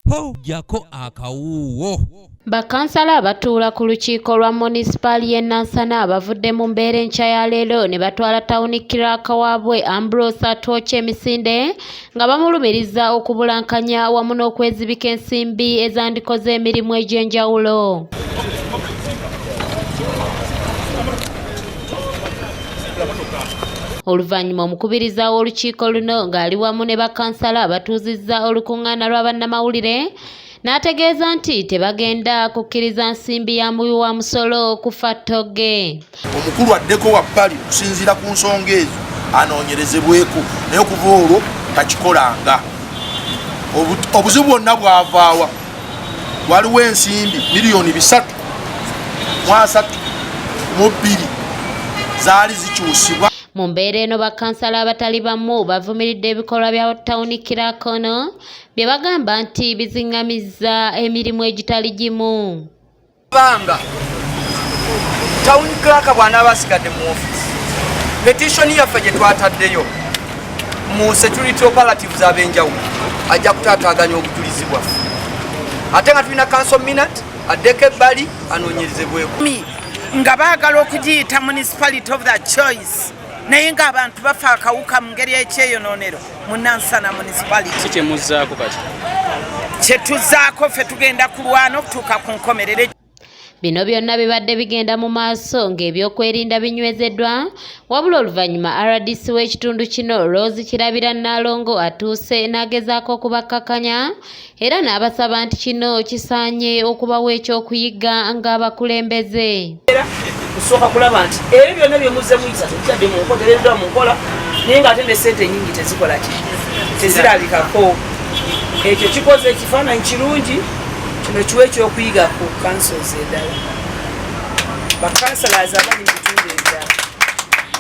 Ho, ggyako akawuuwo. Bakansala abatuula ku lukiiko lwa munisipaali y'e Nansana bavudde mu mbeera enkya ya leero ne batwala tawuni kiraaka waabwe Ambrose Atwokya emisinde nga bamulumiriza okubulankanya wamu n'okwezibika ensimbi ezandikoze emirimu egy'enjawulo. Oluvannyuma omukubiriza w'olukiiko luno ng'ali wamu ne bakansala batuuzizza olukuŋŋaana lwa bannamawulire n'ategeeza nti tebagenda kukkiriza nsimbi ya muwi wa musolo kufa ttogge. Omukulu addeko wabbali okusinziira ku nsonga ezo anoonyerezebweko, naye okuva olwo takikolanga. Obuzibu bwonna bwavaawa, waliwo ensimbi miliyoni 332 zaali zikyusibwa. Mu mbeera eno bakansala abatali bamu bavumiridde ebikolwa bya tawuni kiraaka ono bye bagamba nti biziŋŋamizza emirimu egitali gimu. Banga town clerk bw'anaaba asigadde mu office, petition yaffe gye twataddeyo mu security operatives ab'enjawulo ajja kutaataaganya obujulizi bwaffe, ate nga tulina council minute, addeko ebbali anoonyerezebweko. Nga baagala okugiyita municipality of the choice, naye ng'abantu bafa akawuka mu ngeri ekyeyonoonero mu Nansana Municipality. Kyemuzzaako kati? Kyetuzaako, ffe tugenda kulwana okutuuka ku nkomerero. Bino byonna bibadde bigenda mu maaso ng'ebyokwerinda binywezeddwa, wabula oluvannyuma RDC w'ekitundu kino Rose Kirabira Nnaalongo atuuse n'agezaako okubakkakkanya era n'abasaba nti kino kisaanye okubawa ekyokuyiga ng'abakulembeze. Kusooka kulaba nti ebyo byonna byemuzze muyisa tebitadde mu nkola, tebireeteddwa mu nkola, naye ng'ate ne ssente ennyingi tezikola ki, tezirabikako. Ekyo kikoze ekifaananyi kirungi. Kino kiwa ekyokuyiga ku councils endala, bakansalazi abali mu bitundu ebirala.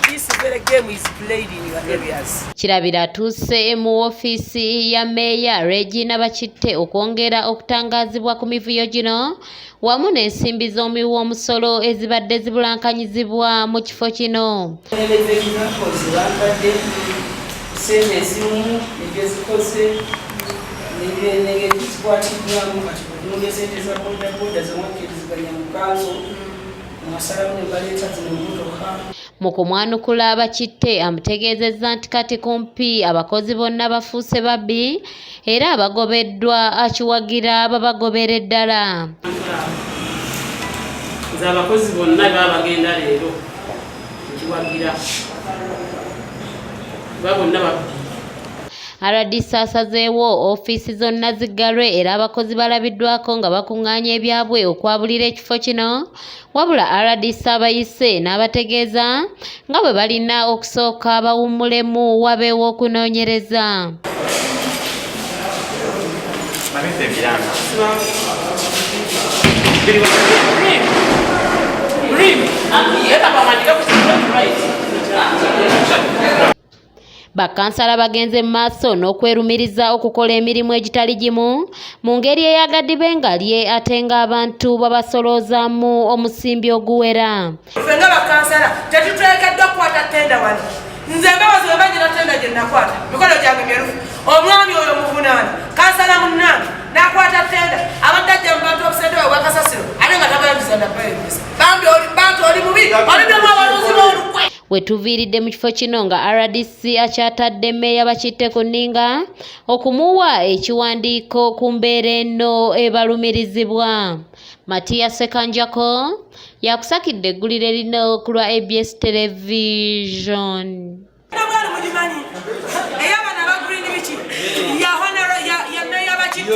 This very game is played in your areas. Kirabira atuuse mu woofiisi ya Mmeeya Regina Bakitte okwongera okutangaazibwa ku mivuyo gino wamu n'ensimbi z'omuwi w'omusolo ezibadde zibulankanyizibwa mu kifo kino. Examples bampadde sente ezimu ebyezikoze n'engeri zikwatiddwamu. Kati bw'otunulya sente za bodaboda zemwakkiriziganya mu kanso, mwasalamu ne baleeta zino emmotoka. Mu kumwanukula, Bakitte amutegeezezza nti kati kumpi abakozi bonna bafuuse babbi era abagobeddwa akiwagira babagobere ddala. Nze abakozi bonna baba bagenda leero nkiwagira, kuba bonna babbi. RDC asazeewo ofiisi zonna ziggalwe era abakozi balabiddwako nga bakuŋŋaanya ebyabwe okwabulira ekifo kino, wabula RDC abayise n'abategeeza nga bwe balina okusooka bawummulemu wabeewo okunoonyereza. Bakansala bagenze mu maaso n'okwerumiriza okukola emirimu egitali gimu mu ngeri eyagadibengalye, ate ng'abantu babasoloozaamu omusimbi oguwera. Ffe nga bakansala tetuteekeddwa kukwata ttenda wano. Nze Mbabazi bwe banyina ttenda gye nakwata, mikono gyange myerufu. Omwami oyo muvunaana kansala munnange n'akwata ttenda, abadde ajja mu bantu obusente bwe bwakasasiro ate nga tabayuza nabayuza. Bambi bantu oli mubi, oliddemu abalunzi b'olukwe. We tuviiridde mu kifo kino nga RDC akyatadde Mmeeya Bakitte ku nninga okumuwa ekiwandiiko ku mbeera eno ebalumirizibwa. Matiya Sekanjako yakusakidde eggulire lino ku lwa ABS Television. Bwali mugimanyi ey'abaana aba green biki ya honor ya Meeya Bakitte.